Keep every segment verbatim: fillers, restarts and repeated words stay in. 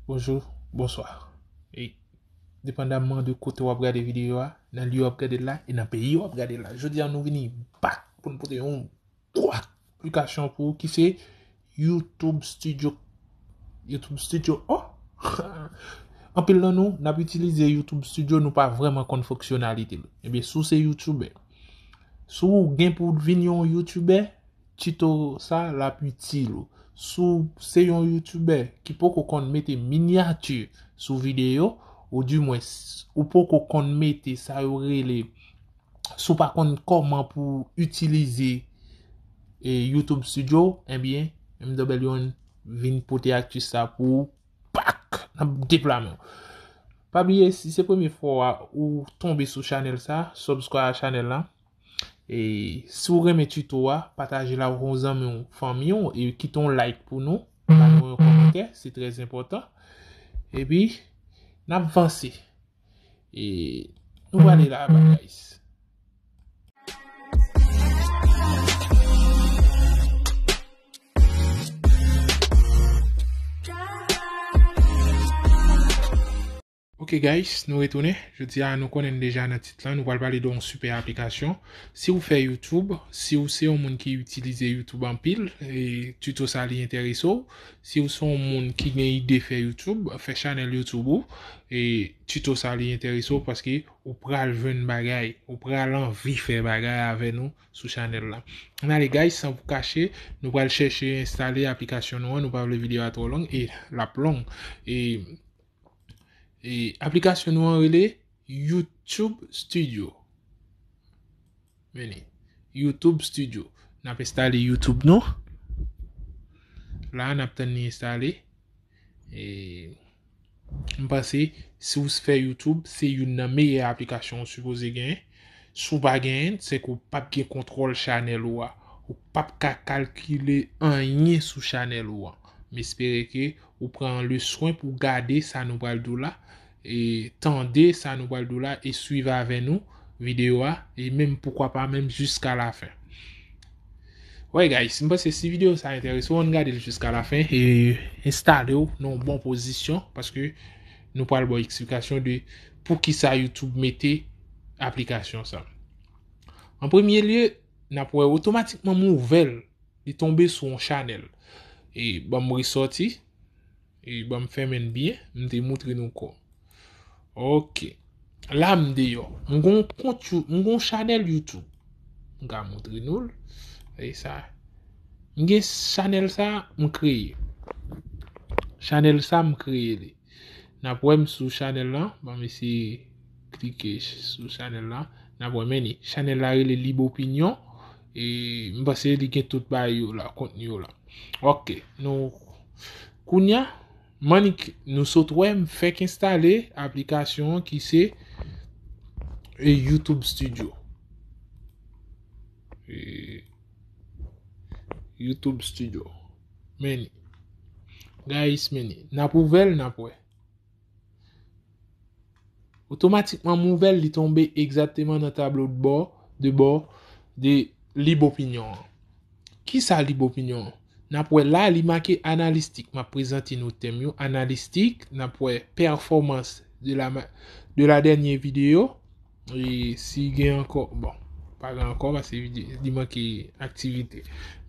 Bonjou, bonswa. E, depandamman de kote w ap gade videyo a, nan lye w ap gade l la, e nan peyi w ap gade l la. Jodi a, nou vini back pou n pote yon gwo aplikasyon pou ou ki se YouTube Studio. YouTube Studio, oh! Anpil nan nou, n ap itilize YouTube Studio, nou pa vrèman konn fonksyonalite l. Ebyen, si w se YouTuber, si w gen pou w vin yon YouTuber, tito sa l ap itil ou. Si w se yon YouTuber ki poko konn mete minyati sou videyo, ou dimwens, ou poko konn mete sa yo rele, si w pa konn kòman pou w itilize, e, YouTube Studio, ebyen, M W N vin pote akti sa pou ou, pak, n ap deplame w. Pa bliye, si se premye fwa w tonbe sou chanèl sa, subscribe a chanèl la. E si w renmen tito a, pataje l avèk yon zanmi w, fanmi w, e kite yon like pou nou. Ba nou yon kòmantè, se trè enpòtan. Epi, n ap vanse. E nou prale la, guys. Ok, guys, nou retounen. Jodi a, nou konnen deja nan tit lan, nou pral pale de yon sipè aplikasyon. Si w fè YouTube, si w se yon moun ki itilize YouTube anpil, e tito sa li enterese w. Si w se yon moun ki gen ide fè YouTube, fè chanèl YouTube ou, e tito sa li enterese w paske ou pral jwenn bagay, ou pral anvi fè bagay avè nou sou chanèl la. Ann ale, guys, san pou kache, nou pral chèche enstale aplikasyon nou an, nou pa vle videyo a twò long, e l ap long. E E aplikasyon nou an rele YouTube Studio. Men li, YouTube Studio. N ap enstale YouTube nou. La, n ap tann li enstale. E m panse, si w fè YouTube, se youn nan meyè aplikasyon ou sipoze genyen. Si w pa genyen, se ke w p ap gen kontwòl chanèl ou a. Ou p ap ka kalkile anyen sou chanèl ou a. M espere ke ou pran le swen pou gade sa nou pral di w la, e tande sa nou pral di w la, e swiv avè nou videyo a, e menm poukwa pa menm jiska lafen. Wè, guys, m panse si videyo sa enterese w, ann gade l jiska lafen, e enstale w nan yon bon pozisyon, paske nou pral ba w eksplikasyon de poukisa YouTube mete aplikasyon sa. An premye lye, n ap wè otomatikman m ouvè l, li tonbe sou yon chanèl. E ban m resòti, e ban m fèmen l byen, m te moutre nou kò. Ok. La m deyò. M gon kont You-, m gon chanèl YouTube. M ka moutre nou l. E sa. M gen chanèl sa, m kreye. Chanèl sa, m kreye li. N ap wè m sou chanèl lan. Ban m eseye klike ch-, sou chanèl lan. N ap wè, men li. Chanèl la rele Lib Opinyon. E m panse li gen tout bagay yo la, kontni yo la. Ok. Nou, kounya, Mannik, nou sot wè m fèk enstale aplikasyon an ki se, e, YouTube Studio. E, YouTube Studio. Men li. Guys, men li. N ap ouvè l, n ap wè. Otomatikman, m ouvè l, li tonbe egzakteman nan tablo de bò, de bò de Lib Opinyon an. Kisa Lib Opinyon an? N ap wè la, li make analistik. M ap prezante nou tèm yo. Analistik, n ap wè pèfòmans de la ma-, de la dènye videyo. E si gen ankò, bon, pa gen ankò, paske vide-, li manke aktivite.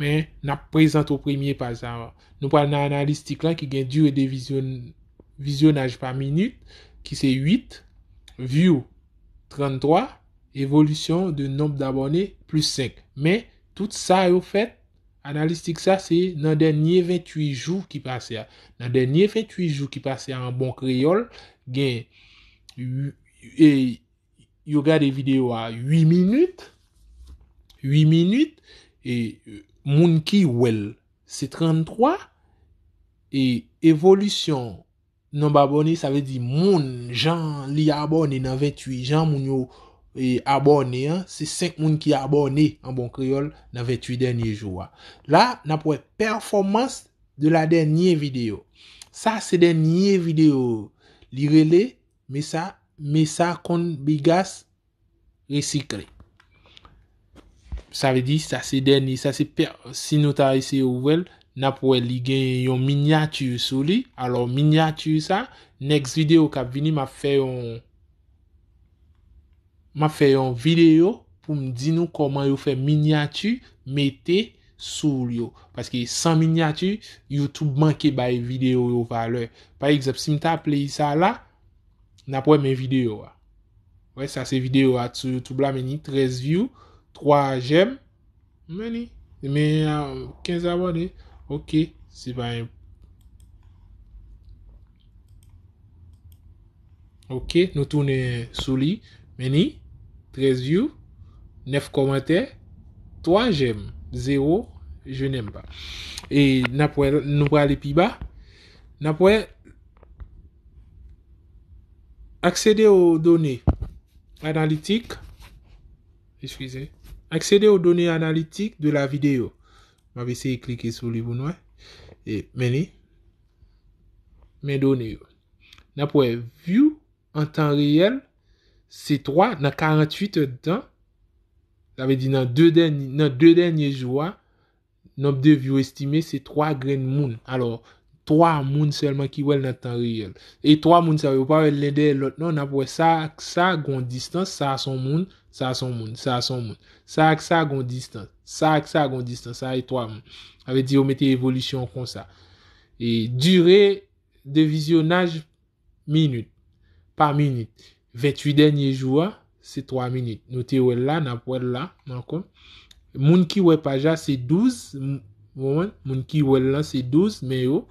Men, n ap prezante w premye paj sa. Nou pral nan analistik lan ki gen dire de vizyon-, vizyonaj pa minit, ki se uit, view, tranntwa, évolution de nombre d'abonnés, plis senk. Men, tout sa yo fèt, analistik sa, se nan dènye venntuit jou ki pase a. Nan dènye venntuit jou ki pase a, an bon kreyòl, gen, e, yo gade videyo a uit minit, uit minit, e, moun ki wè l, se tranntwa, e, évolution nonb abòne, sa vle di moun, jan li abòne nan venntuit, jan moun yo, e, abòne an, se senk moun ki abòne an bon kreyòl nan venntuit dènye jou a. La, n ap wè pèfòmans de la dènye videyo. Sa se dènye videyo li rele, men sa, men sa konn bigas resikle. Sa vle di, sa se dènye, sa se pè-, si nou ta eseye ouvè l, N ap wè li gen yon minyati sou li. Alò, minyati sa, next video k ap vini, m ap fè yon, m ap fè yon video pou m di nou kòman yo fè minyati mete sou yo. Paske san minyati, YouTube manke bay videyo yo valè. Pa egzanp, si m ta play sa la, n ap wè men videyo a. Wè, sa se videyo a sou YouTube la, men ni trèz view, twa j'aime, men ni, men, ah, kenz abòne. Ok, se pa yon. Ok, nou tounen sou li, men ni trèz view, nèf kòmantè, twa j'aime, zéro je n'aime pas. E n ap wè, nou prale pi ba, n ap wè accéder aux données analytiques, excusez, accéder aux données analytiques de la vidéo. M ap eseye klike sou li pou nou wè. E, men li. Men done yo. N ap wè view an tan reyèl, se twa nan karanntuit èdtan. Sa vle di nan de dènye, nan de dènye jou a, nonb de view estime se twa grenn moun. Alò, twa moun sèlman ki wè l nan tan reyèl. E twa moun sa yo pa wè l len dèyè lòt non, n ap wè sa ak sa gon distans, sa s on moun, sa s on moun, sa s on moun. Sa ak sa gon distans, sa ak sa gon distans, sa e twa moun. Sa vle di yo mete evolisyon konsa. E dire de vizyonaj minit pa minit. Venntuit dènye jou a, se twa minit. Nou te wè l la, n ap wè l la ankò. Moun ki wè paj la, se douz. M-, moun, moun ki wè l lan, se douz, men yo,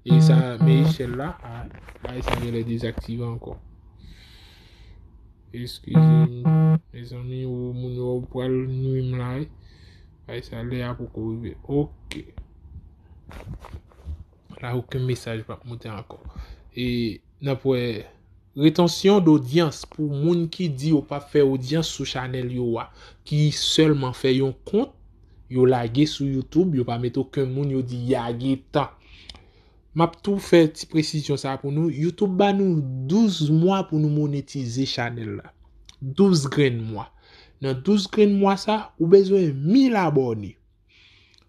e sa, men echèl la, a, a, e sa genlè dezaktive ankò. Eskize m, mezanmi, ou moun yo pral nwi m la, wi. Ay, sa lè a poko rive. Ok. La, okenn mesaj p ap moute ankò. E n ap wè retansyon dodyans pou moun ki di yo p ap fè odyans sou chanèl yo a, ki sèlman fè yon kont, yo lage sou YouTube, yo pa mete okenn moun, yo di y a gen tan. M ap tou fè ti presizyon sa pou nou. YouTube ba nou douz mwa pou nou monetize chanèl la. Douz grenn mwa. Nan douz grenn mwa sa, ou bezwen mil abòne.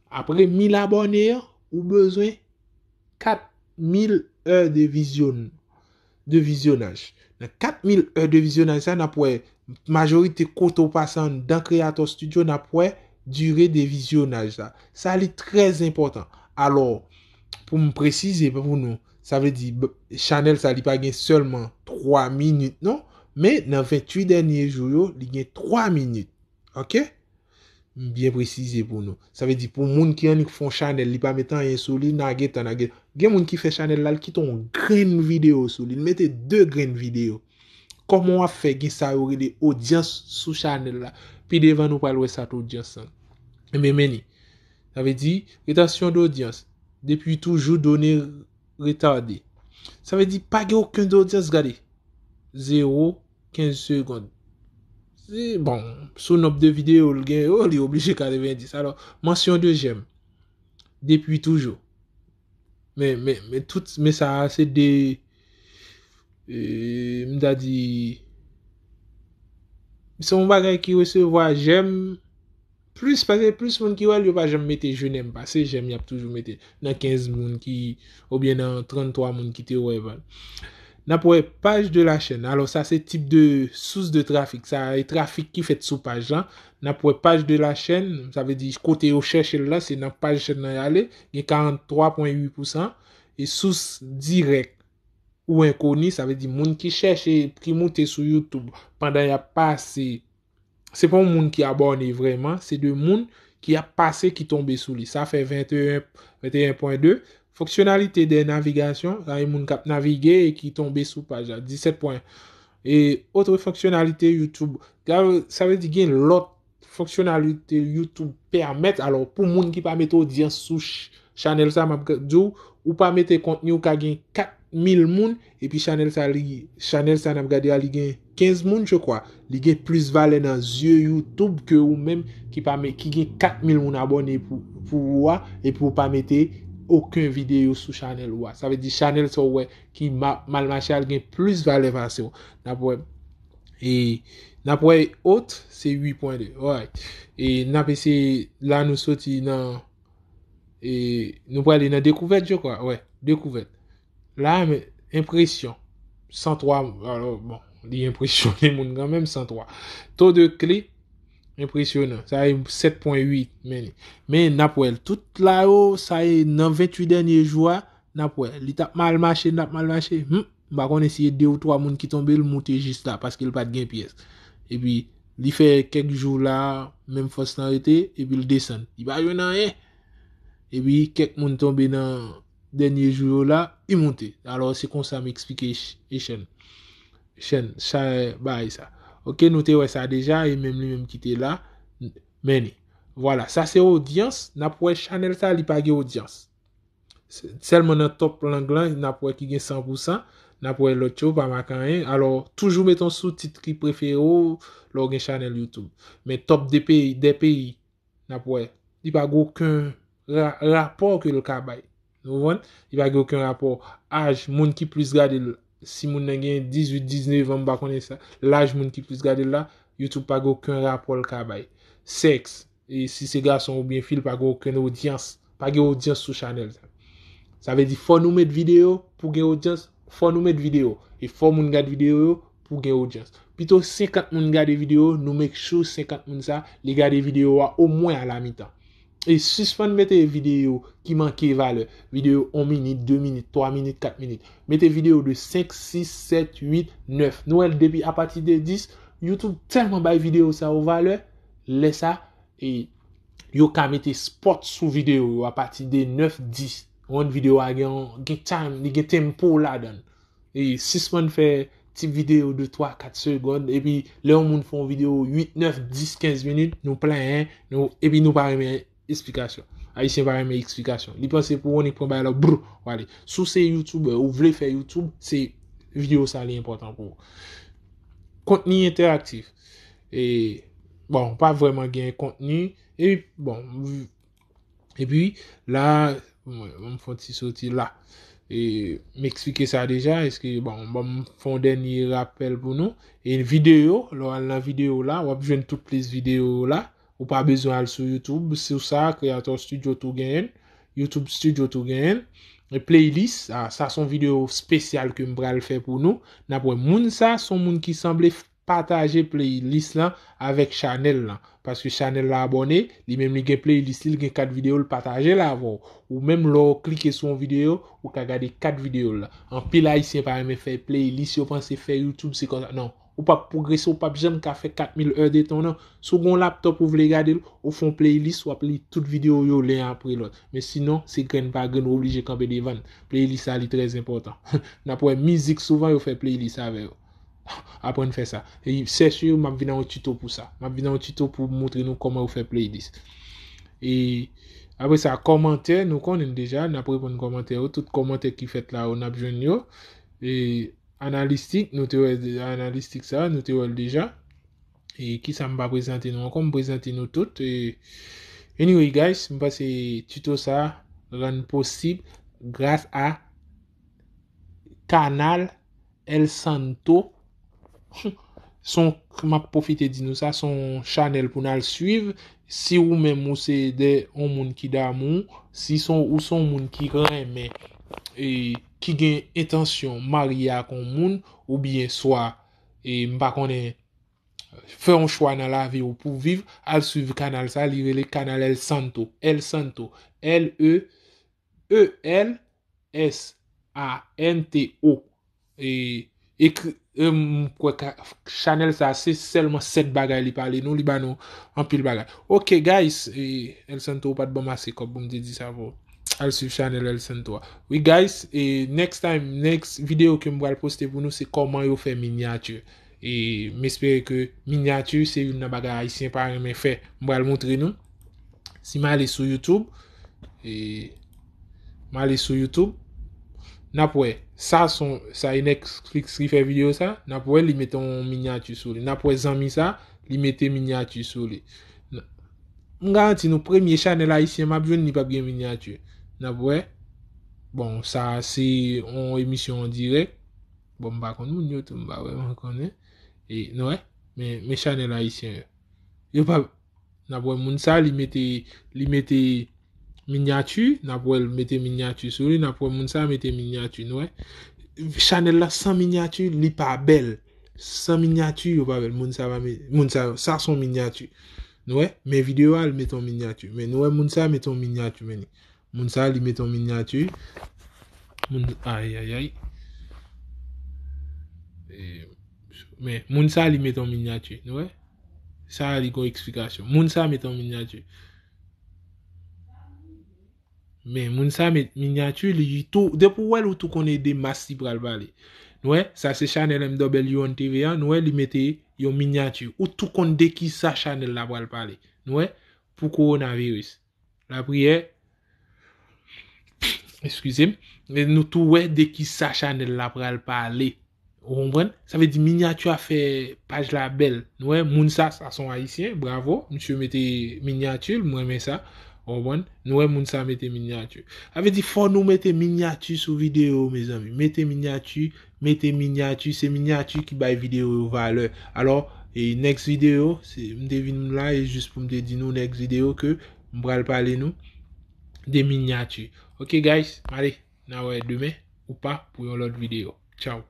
Apre mil abòne an, ou bezwen kat mil è de vizyon, de vizyonaj. Nan kat mil è de vizyonaj sa, n ap wè majorite kote w pase anndan Creator Studio, n ap wè dire de vizyonaj la. Sa li trè enpòtan. Alò, pou m presize pou nou, sa vle di, b-, chanèl sa li pa gen sèlman twa minit non, men nan venntuit dènye jou yo, li gen twa minit. Ok? M byen presize pou nou. Sa vle di pou moun ki annik fè yon chanèl, li pa mete anyen sou li, n a gentan, n a gen, gen moun ki fè chanèl la, l kite yon grenn videyo sou li, l mete de grenn videyo. Kòman w ap fè gen sa yo rele odyans sou chanèl la? Pi devan nou pral wè sa t odyans lan. Ebyen men li. Sa vle di, retansyon dodyans. Depi toujou done retade. Sa vle di pa gen okenn dodyans, gade. Zewo, kenz segonn. Se, bon, sou nonb de videyo l gen yo, li oblije katrevendis. Alò, mansyon de j'aime. Depi toujou. Men, men, men tout, men sa a se de, e, m ta di, se yon bagay ki resevwa j'aime plis, paske plis moun ki wè l, yo pa janm mete je n'aime pas. Se j'aime y ap toujou mete nan kenz moun ki, oubyen nan tranntwa moun ki te wè l. N ap wè paj de la chaîne. Alò, sa se tip de source de trafic. Sa e trafik ki fèt sou paj lan. N ap wè paj de la chaîne, sa vle di kote yo chèche l la, se nan paj chaîne nan y ale. Gen karanntwa pwen uit pousan. E source dirèk ou enkoni, sa vle di moun ki chèche, ki moute sou YouTube pandan y ap pase. Se pa yon moun ki abòne vrèman, se de moun ki ap pase ki tonbe sou li. Sa fè venteyen, venteyen pwen de. Fonksyonalite de navigasyon, sa e moun k ap navige e ki tonbe sou paj la. Disèt pwen. E otre fonksyonalite YouTube. Sa vle di gen lòt fonksyonalite YouTube pèmèt. Alò, pou moun ki pa mete odyans sou ch-, chanèl sa, m ap di w, ou pa mete kontni, ou ka gen kat mil moun, epi chanèl sa, li, chanèl sa n ap gade a, li gen kenz moun, je crois. Li gen plis valè nan zye YouTube ke ou menm ki pa me-, ki gen kat mil moun abòne pou, pou ou a, epi ou pa mete okenn videyo sou chanèl ou a. Sa vle di chanèl sa ou wè ki ma-, mal mache a, li gen plis valè pase w. N ap wè, e, n ap wè ot, se uit pwen de. Alright. E n ap eseye, la nou soti nan E nou prale nan dekouvèt, je kwa. Wè, dekouvèt. La, men, enpresyon. San twa, alò, bon, li enpresyone moun kanmenm, san twa. To de kle, enpresyonan. Sa e sèt pwen uit, men li. Men n ap wè l tout la yo, sa e nan venntuit dènye jou a, n ap wè. Li t ap mal mache, l t ap mal mache. Hmm, m pa konnen si e de ou twa moun ki tonbe, l moute jis la, paske l pa t gen pyès. Epi, li fè kèk jou la, menm fòs lan rete, epi l desann. Li pa jwenn anyen. Epi, kèk moun tonbe nan dènye jou yo la, li moute. Alò, se konsa m eksplike ch-, e chèn. Chèn, sa, bagay sa. Ok, nou te wè sa deja, e menm li menm ki te la, men li. Vwala, sa se odyans, n ap wè chanèl sa, li pa gen odyans. Se-, sèlman nan top lang lan, n ap wè ki gen san pou san, n ap wè lòt yo pa make anyen. Alò, toujou mete yon soutit ki prefere w lè w gen chanèl YouTube. Men top de peyi, de peyi, n ap wè. Li pa gen okenn ra-, rapò ke l ka bay. Nou konprann? Li pa gen okenn rapò. Aj, moun ki plis gade l, si moun nan gen dizuit, diznèf an, m pa konnen sa. Laj moun ki plis gade l la, YouTube pa gen okenn rapò l ka bay. Sèks, e si se gason oubyen fi, l pa gen okenn odyans. Pa gen odyans sou chanèl sa. Sa vle di, fò nou met videyo pou gen odyans, fò nou met videyo. E fò moun gad videyo yo pou gen odyans. Pito senkant moun gade videyo, nou make sure senkant moun sa, li gade videyo a omwen a la mitan. E sispann mete videyo ki manke valè. Videyo yon minit, de minit, twa minit, kat minit. Mete videyo de senk, sis, sèt, uit, nèf. Nou wè l depi apati de dis, YouTube tèlman bay videyo sa yo valè, lè sa, e yo ka mete spot sou videyo yo apati de nèf, dis. Yon videyo a gen, gen time, li gen tempo ladan l. E sispann fè ti videyo de twa, kat segonn, epi lè yon moun fè yon videyo uit, nèf, dis, kenz minit, nou plenyen, nou, epi nou pa renmen esplikasyon. Ayisyen pa renmen esplikasyon. Li panse pou ou, nik pran bagay la, brr, w ale. Si w se YouTuber, ou vle fè YouTube, se videyo sa li enpòtan pou ou. Kontni entèraktif. E, bon, pa vrèman gen kontni. E, bon, epi, la, mwen, mwen fè yon ti soti la. E, m eksplike sa deja, èske, bon, bon, m fè yon dènye rapèl pou nou. E videyo, lè w al nan videyo la, w ap jwenn tout plis videyo la. Ou pa bezwen al sou YouTube. Sou sa, Creator Studio tou genyen l. YouTube Studio tou genyen l. E playlist, sa, sa se yon videyo espesyal ke m pral fè pou nou. N ap wè moun sa, se yon moun ki sanble pataje playlist lan avèk chanèl lan. Paske chanèl la abòne, li menm li gen playlist li, li gen kat videyo, l pataje l avè w. Ou menm lè w klike sou yon videyo, ou ka gade kat videyo l la. Anpil Ayisyen pa renmen fè playlist, yo panse fè YouTube se konsa. Non, ou p ap pwogrese, ou p ap janm ka fè kat mil è de tan nan. Si w gen yon laptop ou vle gade l, ou fè yon playlist, w ap li tout videyo yo len apre lòt. Men sinon, se grenn pa grenn, ou oblije kanpe devan l. Playlist la, li trè enpòtan. N ap wè mizik souvan, yo fè playlist avè yo. Aprann fè sa. E chèche yo, m ap vin ak yon tuto pou sa. M ap vin ak yon tuto pou montre nou kòman yo fè playlist. E apre sa, kòmantè, nou konnen deja, n ap reponn kòmantè yo. Tout kòmantè ki fèt la yo, n ap jwenn yo. E analistik, nou te wè analistik sa, nou te wè l deja. E kisa m pa prezante nou ankò, m prezante nou tout. E anyway, guys, m panse tuto sa rann posib gras a kanal El Santo. Son, m ap pwofite di nou sa, son chanèl pou n al swiv. Si ou menm ou se de yon moun ki damou, si son, ou se yon moun ki renmen e ki gen entansyon marye ak yon moun, oubyen swa, e m pa konnen, fè yon chwa nan lavi ou pou viv, al swiv kanal sa, li rele kanal El Santo. El Santo. L E E L S A N T O. E, ekri, e, m kwè ka, chanèl sa, se sèlman sèt bagay li pale nou, li ba nou anpil bagay. Ok, guys, e, El Santo, ou pa t ban m ase kòb pou m te di sa pou ou. Al swiv chanèl El Santo a. Wi, guys, e next time, next videyo ke m pral poste pou nou, se kòman yo fè minyati. E m espere ke minyati se youn nan bagay Ayisyen pa renmen fè. M pral montre nou. Si m ale sou YouTube, e m ale sou YouTube, n ap wè, sa son, sa e Netflix ki fè videyo sa, n ap wè li mete yon minyati sou li. N ap wè zanmi sa, li mete minyati sou li. N-, m garanti nou, premye chanèl ayisyen m ap jwenn, li p ap gen minyati. N ap wè. Bon, sa se yon emisyon an dirèk. Bon, m pa konn moun yo tou, m pa vrèman konnen. E, nou wè, men, men chanèl ayisyen yo. Yo pa, n ap wè moun sa, li mete, li mete minyati, n ap wè l mete minyati sou li, n ap wè moun sa mete minyati, nou wè. Chanèl la san minyati, li pa bèl. San minyati, yo pa bèl. Moun sa pa met, moun sa, sa son minyati. Nou wè, men videyo a, li mete yon minyati. Men nou wè, moun sa mete yon minyati, men li. Moun sa, li mete yon minyati. Moun, ay, ay, ay. E, men, moun sa, li mete yon minyati. Nou wè? Sa, li gon eksplikasyon. Moun sa, mete yon minyati. Men, moun sa met minyati, li tou, depi w wè l, ou tou konnen de mas li pral pale. Nou wè, sa se chanèl M W N T V a, nou wè, li mete yon minyati. Ou tou konn de ki sa chanèl la pral pale. Nou wè, pou kowonaviris. Lapriyè, eskize m, men nou tou wè de ki sa chanèl la pral pale. Ou konprann? Sa vle di minyati a fè paj la bèl. Nou wè, moun sa, sa son ayisyen, bravo, misye mete minyati, mwen renmen sa. Ou konprann? Nou wè, moun sa mete minyati. Sa vle di, fò nou mete minyati sou videyo, mezanmi. Mete minyati, mete minyati, se minyati ki bay videyo yo valè. Alò, e next videyo, se, m te vin la, e jis pou m te di nou next videyo ke m pral pale nou de minyati. Ok, guys, ale, n a wè demen, ou pa, pou yon lòt videyo. Tchao.